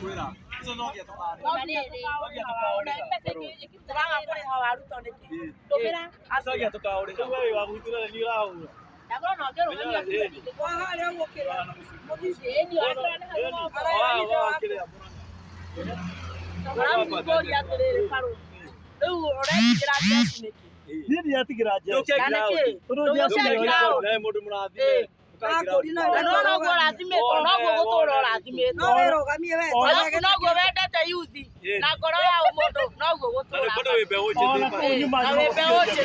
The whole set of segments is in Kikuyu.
Ndakwĩra. Icio no nginya tũkarĩha. No nginya tũkaũrĩha. Tũraga kũrĩha waru to nĩkĩ? Tũmĩra. Icio nginya tũkaũrĩha. Wewe wa gwitũ nĩ ũrahũra. Ndakorwo na ũngĩrũgamia kura Wa harĩa ũguo kĩrĩa. Ĩni onakorwo nĩ hau ng'ombe. Kĩrĩa Arabu ngũria atĩrĩrĩ barũ. Rĩu ũretigĩra jeshi nĩkĩ? Niĩ ndiratigĩra jeshi. Na nĩkĩ? Tondũ Ndũgũcenjia jeshi nĩyo ground. Nawe mũndũ mũrathime. Na no noguo ũrathimĩtwo, noguo gũtũra ũrathimĩtwo. No wĩrũgamie we. Arabu noguo wendete yuthi na ngoro ya ũmũndũ noguo gũtũra. Bado wĩ mbeũ njĩthĩ. Ona kũu nyuma Na wĩ mbeũ njĩthĩ.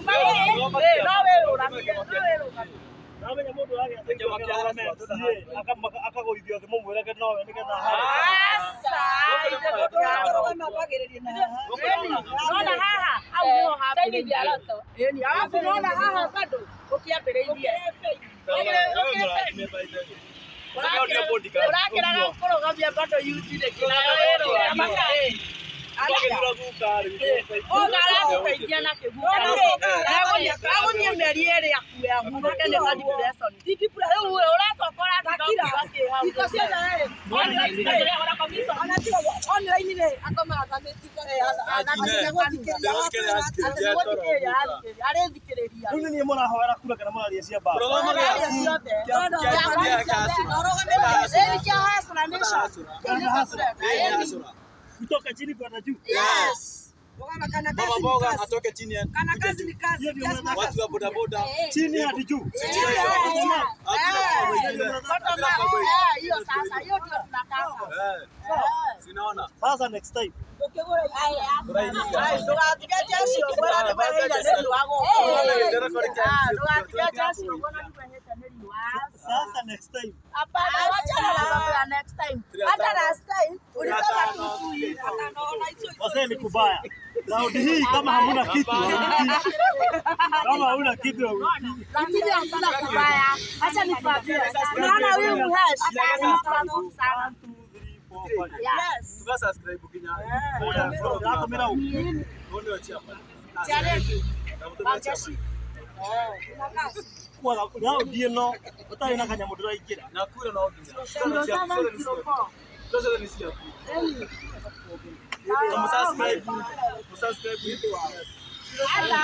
No wĩrũgamie, no wĩrũgamie. Namenya mũndũ agĩa akagũithio thĩ mũmwĩrage nowe nĩgetha ahare. Aca, ithe Mũndũ ũrĩa ũkũrũgama ambagĩrĩria na haha. Nona haha hau niho hambĩrĩirie. Ĩni, arabu nona haha bado ũkĩambĩrĩirie. Ũrakĩraga kũrũgamia bado yuthi nĩkĩ nayo ĩrũgamie. Ũga aragũteithia na kĩguka. Agũthiĩ mĩeri ĩrĩ akue ahurũke nĩ ka depression. Rĩu ũracoka ũratiga ũkiuga kĩ hau. Iko ciothe rĩ. Ona tiga online rĩ akomaga athamĩtie athamĩtie gũthikĩrĩria Atĩ nĩ gũthikĩrĩria arathikĩrĩria, arĩthikĩrĩria. Rĩu nĩ niĩ mũrahoera kura kana mũraria cia mbara? Araria ciothe. Ĩni cia Hustler Nation. Ĩni. Kutoka chini kwenda juu. Yes. Rũgama kana Mama kazi ni mboga kazi. atoke chini. Kana kazi ni kazi. Hiyo ndio Lazima mnataka. Watu wa bodaboda. Chini hadi juu. Hiyo sasa, hiyo ndio tunataka. Sinaona. Sasa next time. Ndũgatige jeshi ũguo na nĩkwĩhĩire nĩ riũa gũkũ. Ndũgatige jeshi ũguo na nĩkwĩhĩte nĩ riũa. Sasa next time. Hapana, wachana na mambo ya next time. Hata last time ulisema tu tu hivyo. Wasee ni kubaya. Raundi hii kama hamuna kitu hauingii. Kama hauna kitu hauingii. Lakini hakuna kubaya. Acha nikwambie. Unaona huyu mhesh ni mtu wa nguvu sana. Two, three, four, five. Yes. Tuga subscribe kinya. Ndĩratũmĩra ũ? Ndio chairman. Charity. Wangeshi. Kwaga raundi ĩno ũtarĩ na kanyamũ ndũraingĩra. Na kura no nginya. 0704. Sasa ni siaku. Msubscribe. Msubscribe. Hata.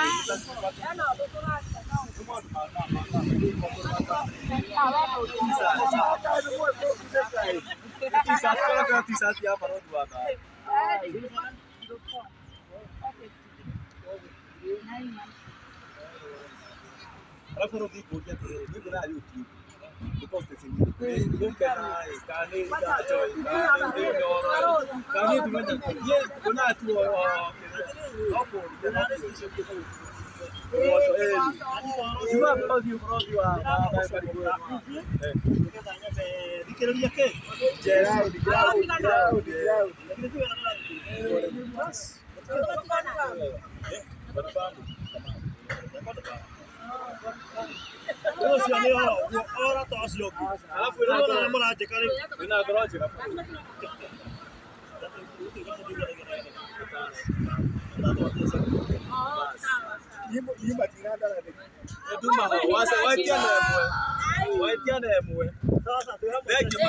Tisa kora kora tisa ya baro dua ka. Alafu rudi kuja ni kuna YouTube. Because it's in the kana kani ka joy kani kani tumenya ye kuna tu hapo Nĩgetha nyambe thikĩrĩrie kĩ? Lakini tu wena Ũcio nĩ oro ũguo, ora ta ũcio ũngĩ. Alafu Rĩu ona nĩ mũranjĩka rĩu. Waitia na emwe. Sasa twĩ hamwe. Thank you.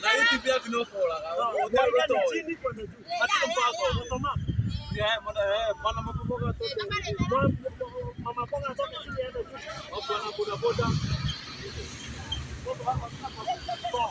Na YouTube yaku no foraga. Waigani chini kwenda juu. Hatirĩ mũbango. Bottom up. Mwana mboga atoke. Mama mboga atoke chini aende juu. Bwana boda boda. Four.